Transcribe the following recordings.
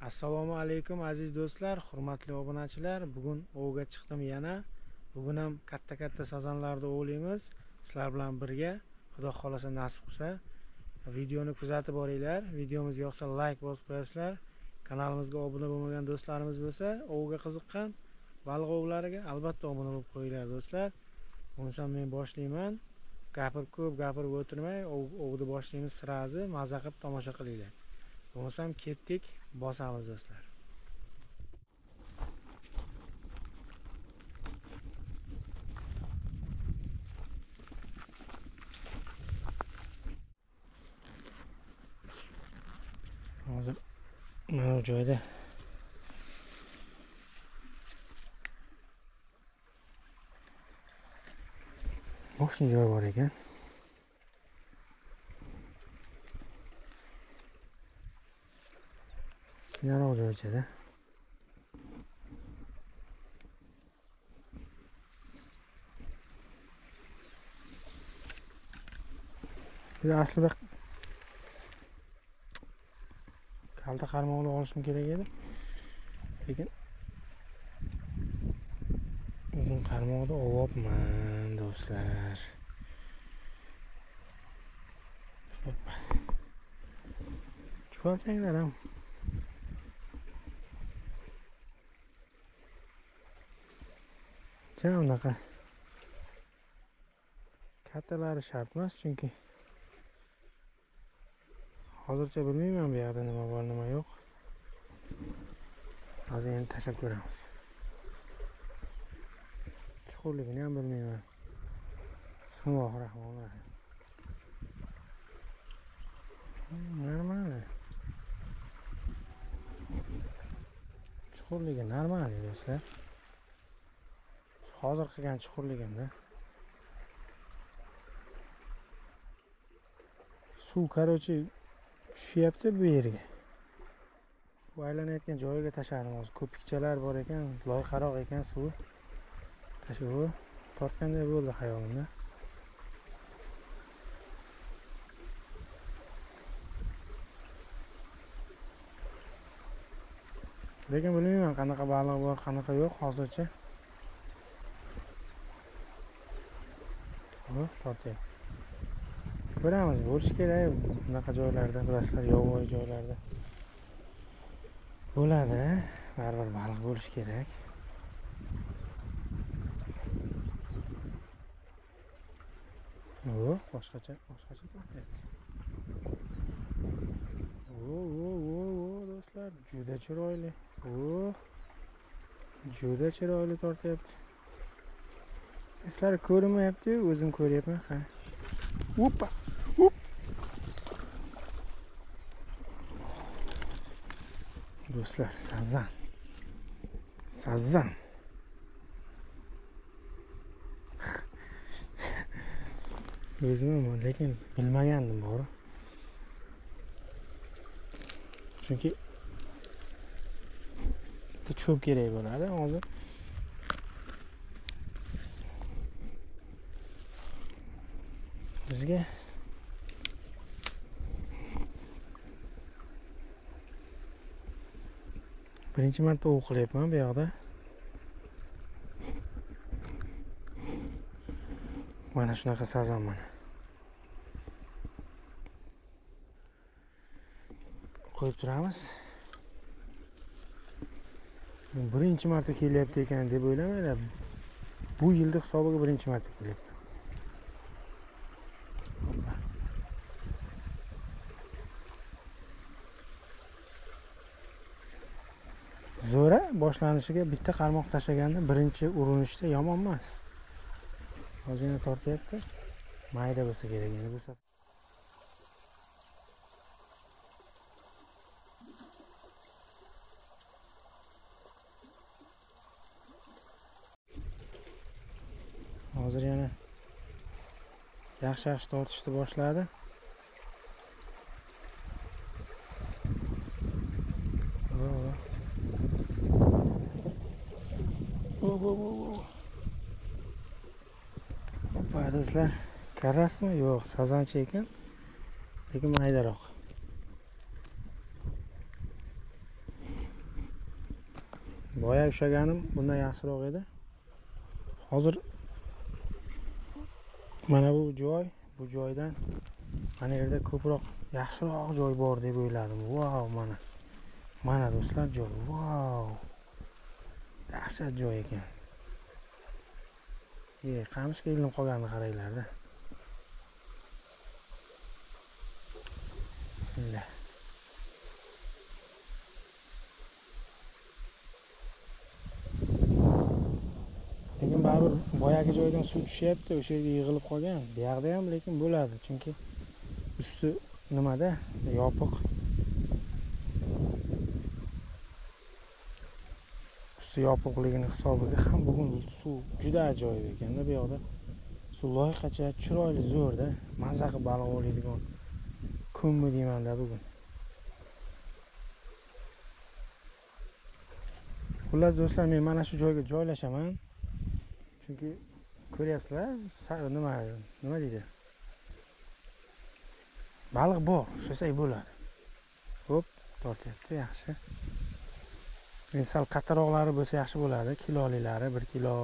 Assalomu alaykum aziz do'stlar, hurmatli obunachilar. Bugun ovga chiqdim yana. Bugun ham katta-katta sazanlarni ovlaymiz. Sizlar bilan birga, Xudo xolasa nasib qilsa, videoni kuzatib boringlar. Videomiz yoqsa like bosib qo'yasizlar. Kanalimizga obuna bo'lmagan do'stlarimiz bo'lsa, ovga qiziqqan baliq ovlariga albatta obuna bo'lib qo'yinglar do'stlar. Bo'lmasam men boshlayman. Gapirib ko'p gapirib o'tirmay, ovni boshlaymiz sirazi, maza qilib tomosha qilinglar. Bo'lmasam ketdik, bosamiz do'stlar. Hozir mana bu joyda boshli joy bor ekan. Kichkinaroq joychada. Bu aslida kalta qarmoqni olishim kerak edi. Lekin uzun qarmoqni olyapman do'stlar. Hoppa. Chuvalchanglar ham. Unaqa kattalari shart emas, chunki hozircha bilmayman bu yerda nima bor, nima yo'q. Hozir endi tashlab ko'ramiz. Chuqurligini ham bilmayman. Bismillahirrohmanirrohim. Normal. Chuqurligi normal do'stlar. Hozir qilgan chuqurligimda. Suv короче tushyapti bu yerga. Suv aylanayotgan joyiga tashladim hozir. Ko'pikchalar bor ekan, loyqaroq ekan suvi. Tashlab tortganday bo'ldi xayolimda. Lekin bilmayman qanaqa baliq bor, qanaqa yo'q hozircha. Tortyapti. Ko'ramiz, bo'lishi kerak bunaqa joylarda, bilasizlar, yovvoyi joylarda bo'ladi, baribir baliq bo'lishi kerak. O, boshqacha tortyapti. O, do'stlar, juda chiroyli. O, juda chiroyli tortyapti. Sizlar ko'rinmayapti-yu, o'zim ko'ryapman. Ha. Hoppa. Hop. Do'stlar, sazan. Sazan. O'zim ham, lekin bilmagandim bori. Chunki bitta cho'p kerak bo'ladi hozir. Bizga birinchi marta ov qilyapman bu yoqda. Mana shunaqa sazan mana. Qo'yib turamiz. Birinchi marta kelyapti ekan deb o'ylamanglar. Bu yilda hisobiga birinchi marta kelyapti. Zo'ra boshlanishiga bitta qarmoq tashlaganda birinchi urinishda yomon emas. Hozir yana tortyapti. Mayda bo'lsa kerak endi bu safar. Hozir yana yaxshi-yaxshi tortishni boshladi. Hoppa do'stlar, karasmi? Yo'q, sazancha ekan, lekin maydaroq. Boya ushlaganim bundan yaxshiroq edi. Hozir mana bu joy, bu joydan mana yerda ko'proq yaxshiroq joy bor deb o'yladim. Vau, mana. Mana do'stlar joy. Vau. Dahshat joy ekan. Qamishga ilinib qolganini qaranglar-da. Bismillah. Lekin baribir boyagi joydan suv tushyapti, o'sha yerga yig'ilib qolgan. Bu yoqda ham lekin bo'ladi, chunki usti nimada? Yopiq. Usti yopiqligini hisobiga ham bugun suv juda ajoyib ekanda bu yoqda. Suv loyqacha, chiroyli, zo'rda, maza qilib baliq ovlaydigan kunmi deymanda bugun. Xullas do'stlar, men mana shu joyga joylashaman. Chunki ko'ryapsizlar, nima deydi? Baliq bor, ushlasak bo'ladi. Xo'p, tortyapti, yaxshi. Endi sal kattaroqlari bo'lsa yaxshi bo'ladi. Kiloliklari 1 kilo,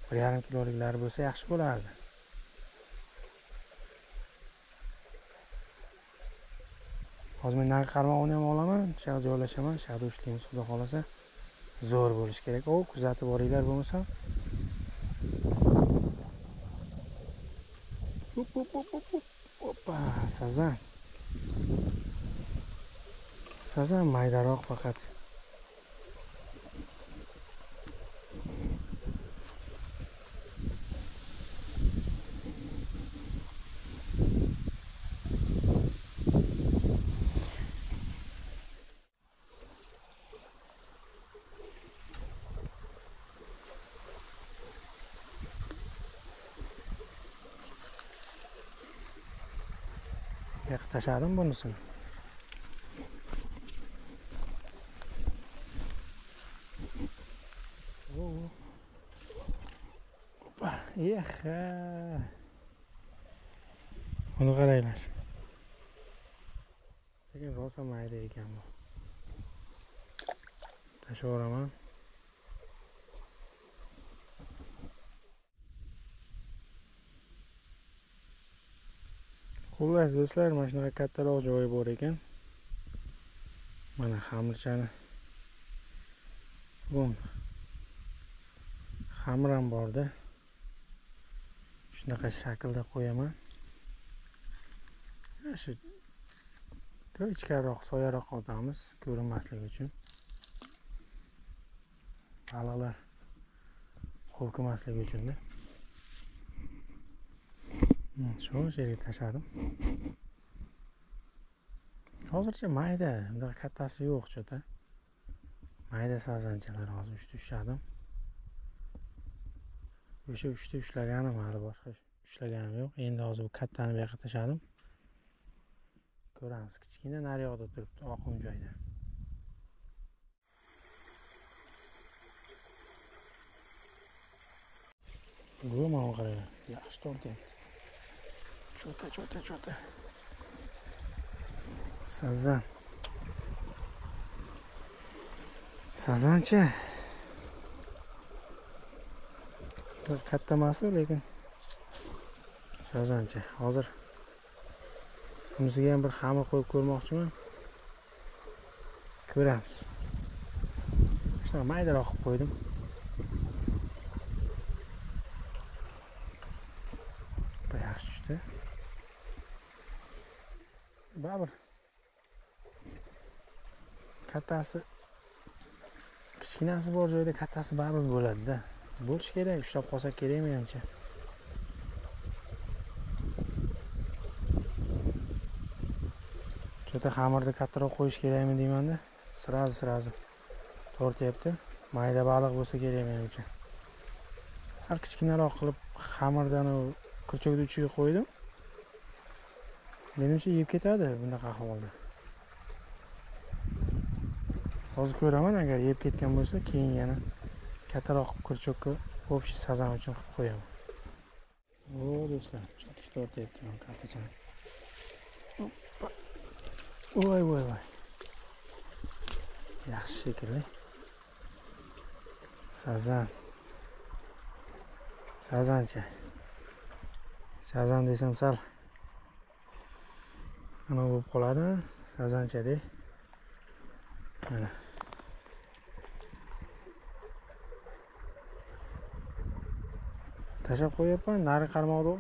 1,5 kiloliklari bo'lsa yaxshi bo'lardi. Hozir men narigi qarmog'ini ham olaman, shu yoqqa joylashaman, shu yoqda ushlaymiz, xudo xolasa. Zo'r bo'lish kerak. O, kuzatib boringlar bo'lmasa. Hop hop hop hop. Hoppa, sazan. Sazan maydaroq faqat. Tashladim bunisini. Hoppa, yeha. Buni qaranglar. Lekin rosa mayda ekan bu. Tashlayveraman. Xullas do'stlar, mana shunaqa kattaroq joyi bor ekan. Mana xamirchani. Bum. Xamir ham borda. Shunaqa shaklda qo'yaman. Shu ichkariroq, soyaroq otamiz, ko'rinmasligi uchun. Baliqlar qo'rqmasligi uchun-da. Shu yerga tashladim. Hozircha mayda, bunaqa kattasi yo'q cho'ta. Mayda sazanchalar hozir 3 ta ushladim. O'sha 3 ta ushlaganim, hali boshqa ushlaganim yo'q. Endi hozir bu kattani bu yoqqa tashladim. Ko'ramiz, kichkina nari yoqda turibdi, oqim joyda. Bu mana qaranglar, yaxshi tortyapti. Cho'ta, cho'ta, cho'ta. Sazan. Sazancha. Katta emas, lekin sazancha. Hozir bunisiga ham bir xamir qo'yib ko'rmoqchiman. Ko'ramiz. Shunaqa maydaroq qilib qo'ydim. Bir yaxshi tushdi. Baribir kattasi, kichkinasi bor joyda kattasi baribir bo'ladi-da. Bo'lish kerak, ushlab qolsa kerak menimcha. Cho'ta xamirni kattaroq qo'yish kerakmi deyman-da. Sirazi tortyapti. Mayda baliq bo'lsa kerak menimcha. Sal kichkinaroq qilib xamirdan kurchokni uchiga qo'ydim. Menimcha yeb ketadi bunaqa ahvolda. Hozir ko'raman, agar yeb ketgan bo'lsa, keyin yana kattaroq kurchokka общий sazan uchun qilib qo'yaman. O do'stlar, cho'tik tortyapti mana kartachani. Hoppa. Voy voy voy. Yaxshi shekilli. Sazan. Sazancha. Sazan desam sal ana bo'lib qoladi. Sazancha de. Mana. Tashlab qo'yapman, nari qarmoqni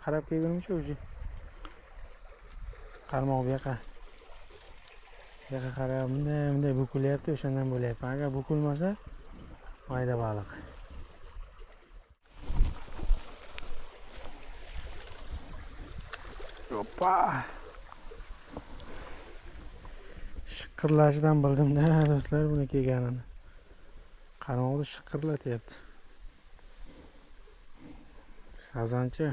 qarab kelgunimcha o'zi qarmoq bu yoqqa. Bu yoqqa qarab bunday bunday bukilyapti, o'shandan bo'lyapti. Agar bukilmasa mayda baliq. Hoppa! Shiqirlashidan bildim-da do'stlar buni kelganini. Qarmoqni shiqirlatyapti. Sazancha.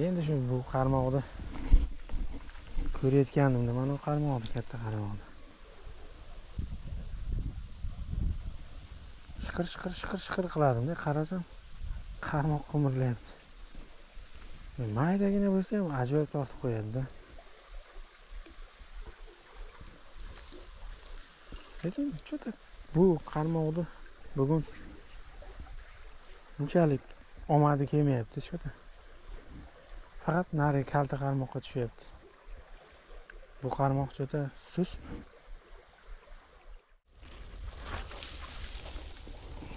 Endi shu bu qarmoqni ko'rayotgandimda, mana bu qarmoqni, katta qarmoqni. Shiqir shiqir shiqir shiqir qiladimda, qarasam qarmoq qimirlayapti. Maydagina bo'lsa ham ajoyib tortib qo'yadi-da. Lekin juda bu qarmoqni bugun unchalik omadi kelmayapti, juda. Faqat nari kalta qarmoqqa tushyapti. Bu qarmoq juda sust.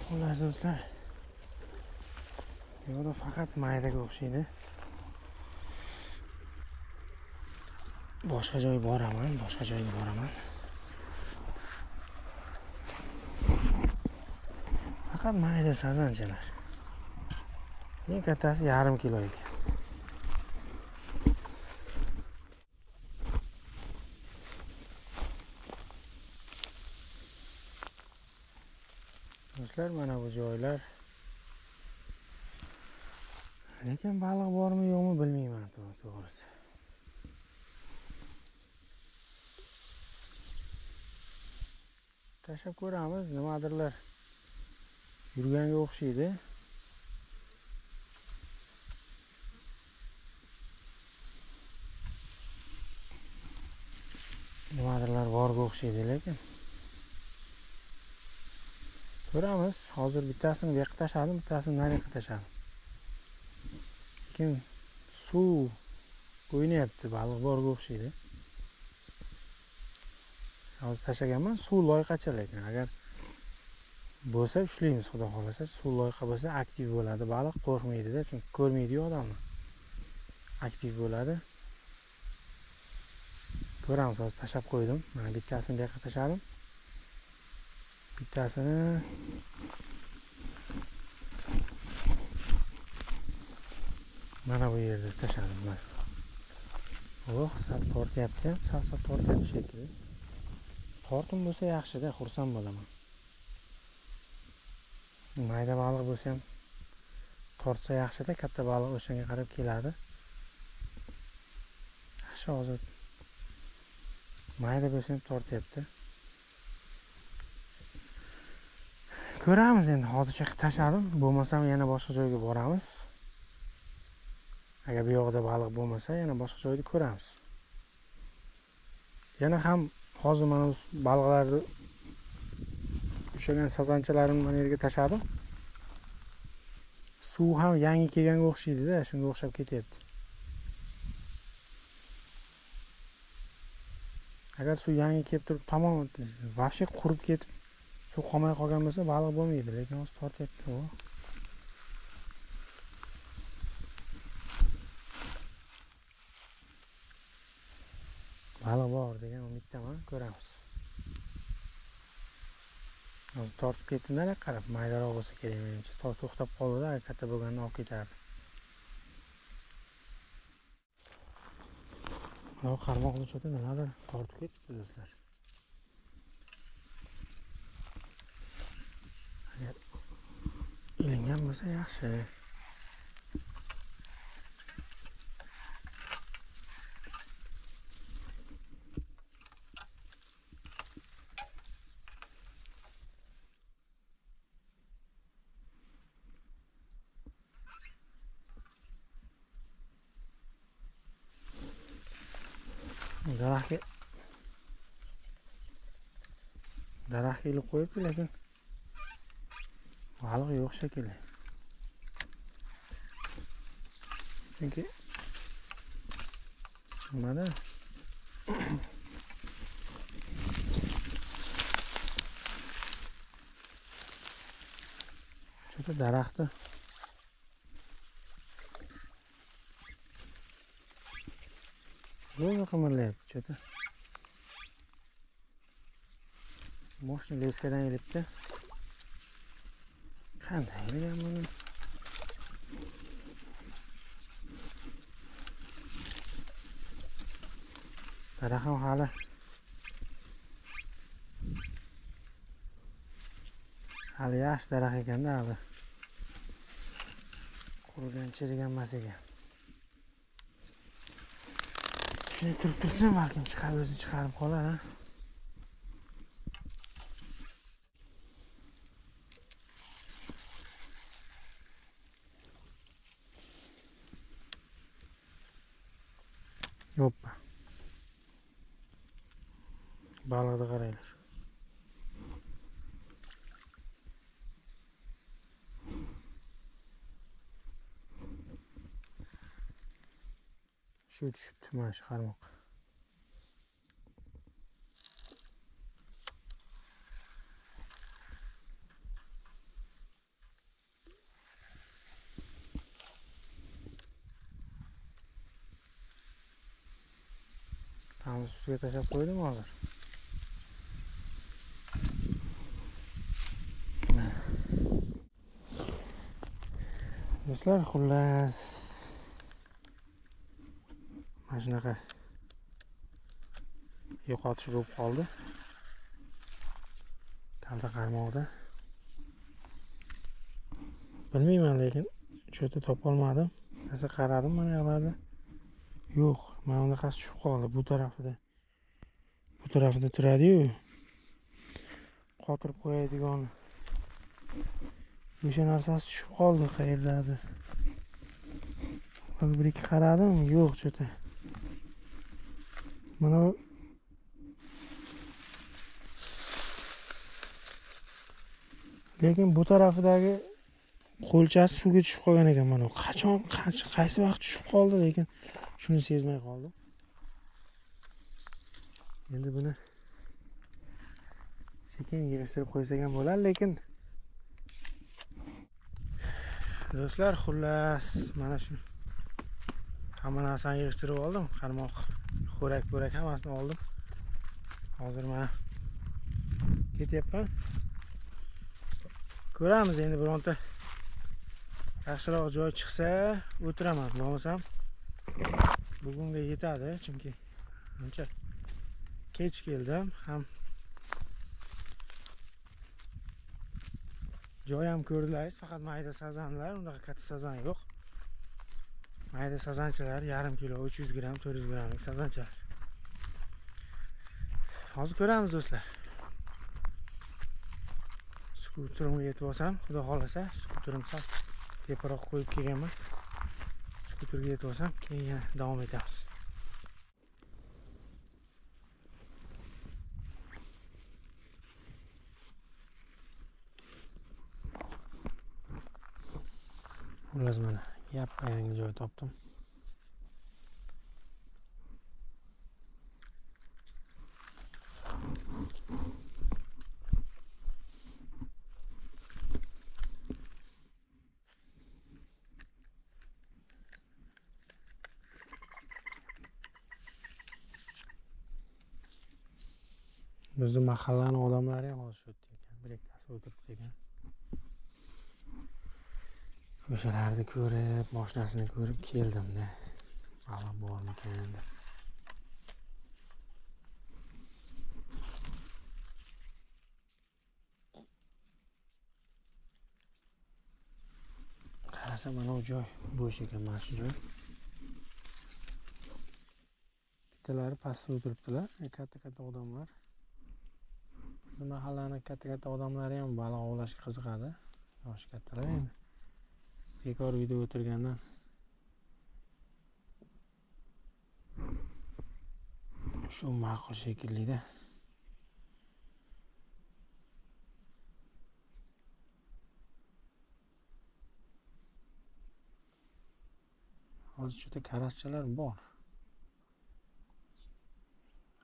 Xullas do'stlar, bu yoqda faqat maydaga o'xshaydi. Boshqa joyga boraman, boshqa joyga boraman. Faqat mayda sazanchalar. Eng kattasi 1,5 kilo ekan. Do'stlar, mana bu joylar. Lekin baliq bormi yo'qmi bilmayman to'g'risi. Tashlab ko'ramiz, nimadirlar yurganga o'xshaydi. Nimadirlar borga o'xshaydi lekin. Ko'ramiz. Hozir bittasini bu yoqqa tashladim, bittasini nari yoqqa tashladim. Lekin suv o'ynayapti, baliq borga o'xshaydi. Hozir tashlaganman, suv loyqacha lekin agar bo'lsa ushlaymiz, xudo xolasa. Suv loyqa bo'lsa aktiv bo'ladi baliq, qo'rqmaydi-da, chunki ko'rmaydi-yu odamni. Aktiv bo'ladi. Ko'ramiz, hozir tashlab qo'ydim. Mana bittasini bu yoqqa tashladim. Bittasini mana bu yerda tashladim mana. Oh, sal tortyapti ham, sal-sal tortyapti shekilli. Tortim bo'lsa yaxshi-da, xursand bo'laman. Mayda baliq bo'lsa ham tortsa yaxshi-da, katta baliq o'shanga qarab keladi. Yaxshi, hozir mayda bo'lsa ham tortyapti. Ko'ramiz endi, hozircha tashladim, bo'lmasam yana boshqa joyga boramiz. Agar bu yoqda baliq bo'lmasa, yana boshqa joyda ko'ramiz. Yana ham hozir mana bu baliqlarni ushlagan sazanchalarimni mana yerga tashladim. Suv ham yangi kelganga o'xshaydi-da, shunga o'xshab ketyapti. Agar suv yangi kelib turib, tamom vobshe qurib ketib, suv qolmay qolgan bo'lsa, baliq bo'lmaydi, lekin hozir tortyapti. Baliq bor degan umiddaman, ko'ramiz. Hozir tortib ketdi-da, qarab, maydaroq bo'lsa kerak menimcha. To'xtab qoldi-da, katta bo'lganini olib ketardi. Mana qarmoqni cho'ti nimadir tortib ketdi do'stlar. Agar ilingan bo'lsa yaxshi. Daraxtga ilib qo'yibdi, lekin baliq yo'q shekilli. Chunki nimada? Cho'ta daraxtni zo'rg'a qimirlayapti cho'ta. Moshina leskadan ilibdi. Qanday ilgan buni? Daraxt ham hali yaxshi daraxt ekanda, hali qurigan, chirigan emas ekan. Shunday turib tursin, balkim chiqarib, o'zini chiqarib qolar, ha. Hoppa. Baliqni qaranglar. Shu tushibdi mana shu qarmoq. Tam ustiga tashlab qo'ydim hozir. Do'stlar, xullas mana shunaqa yo'qotish bo'lib qoldi. Kalta qarmoqda. Bilmayman, lekin cho'ta topa olmadim. Narsa qaradim mana yoqlarda. Yo'q, mana bunaqasi tushib qoldi bu tarafida. Bu tarafida turadi-yu. Qotirib qo'yadigan o'sha narsasi tushib qoldi qayerdadir. Bir ikki qaradim, yo'q cho'ta. Mana lekin bu tarafidagi qo'lchasi suvga tushib qolgan ekan mana. Qachon, qaysi vaqt tushib qoldi, lekin shuni sezmay qoldim. Endi buni sekin yig'ishtirib qo'ysak ham bo'ladi, lekin do'stlar, xullas mana shu hamma narsani yig'ishtirib oldim. Qarmoq, xo'rak-po'rak hammasini oldim. Hozir mana ketyapman. Ko'ramiz endi bironta yaxshiroq joy chiqsa o'tiraman, bo'lmasam bugunga yetadi, chunki uncha kech keldim ham. Joy ham ko'rdilaringiz, faqat mayda sazanlar, unaqa katta sazan yo'q. Mayda sazanchalar, yarim kilo, 300 gram, 400 gramlik sazanchalar. Hozir ko'ramiz do'stlar. Skuterimga yetib olsam, xudo xolasa, skuterim sal teparoq qo'yib kelganman. Skuterga yetib olsam, keyin yana davom etamiz. Xullas mana yappa-yangi joy topdim. Bizni mahallani odamlari ham hozir shu yerda ekan, bir ikkitasi o'tiribdi ekan. O'shalarni ko'rib, mashinasini ko'rib keldim-da. Baliq bormikan deb. Qarasam mana bu joy bo'sh ekan, mana shu joy. Bittalari pastda o'tiribdilar, katta-katta odamlar. Bizni mahallani katta-katta odamlari ham baliq ovlashga qiziqadi. Yoshi kattalar endi. Bekor uyda o'tirgandan Shu ma'qul shekillida. Hozir juda karaschalar bor.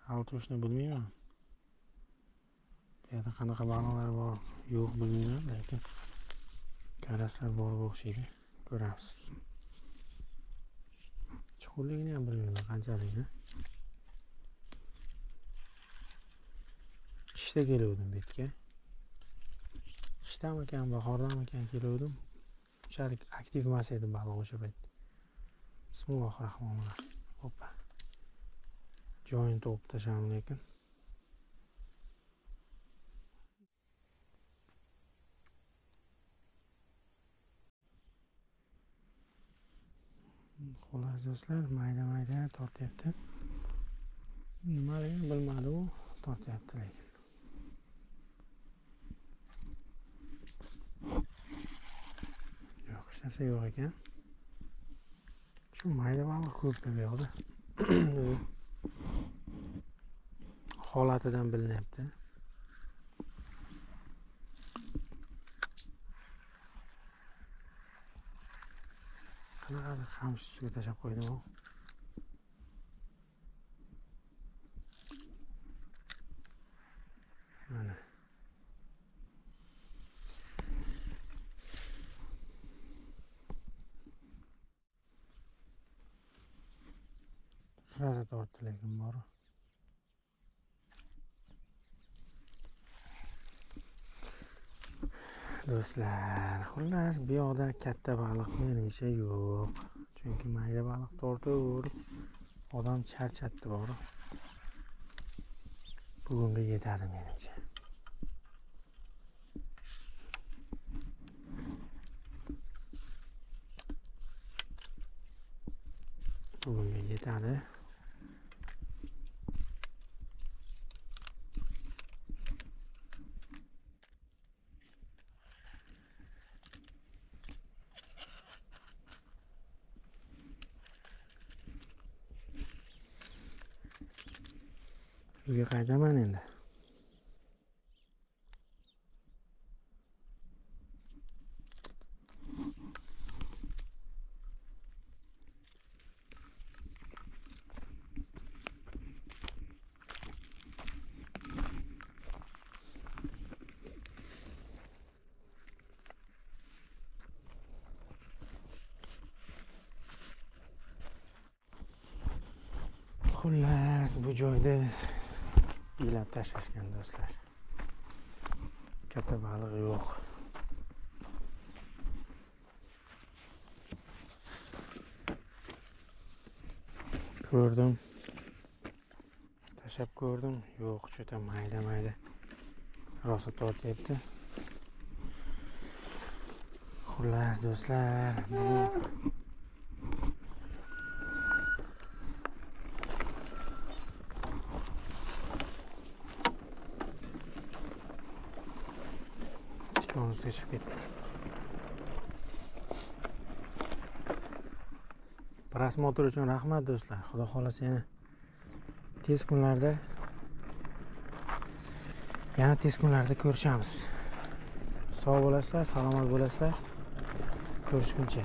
Hali turishni bilmayman. Bu yerda qanaqa baliqlar bor, yo'q bilmayman, lekin karaslar borga o'xshaydi. Ko'ramiz. Chuqurligini ham bilmayman qanchaligini. Qishda keluvdim bu yerga. Qishdamikan, bahordamikan keluvdim. Unchalik aktiv emas edi baliq o'sha payt. Bismillahirrohmanirrohim. Hoppa. Joyini topib tashladim lekin. Xullas do'stlar, mayda-mayda tortyapti. Nimaligini bilmadim u, tortyapti lekin. Yo'q, hech narsa yo'q ekan. Shu mayda baliq ko'p bu yoqda. Holatidan bilinyapti. Qanaqadir qamish ustiga tashlab qo'ydim u. Mana. Rosa tortdi lekin bor. Do'stlar, xullas bu yoqda katta baliq menimcha yo'q. Chunki mayda baliq tortib odam charchatdi bor. Bugunga yetadi menimcha. Bugunga yetadi. Uyga qaytaman endi. Xullas bu joyda ilab tashlashgan do'stlar. Katta baliq yo'q. Ko'rdim. Tashlab ko'rdim. Yo'q, juda mayda-mayda. Rosa tortyapti. Xullas do'stlar, bugun chiqib ketdi. Просмотр uchun rahmat do'stlar. Xudo xolasa yana tez kunlarda ko'rishamiz. Sog' bo'lasizlar, salomat bo'lasizlar. Ko'rishguncha.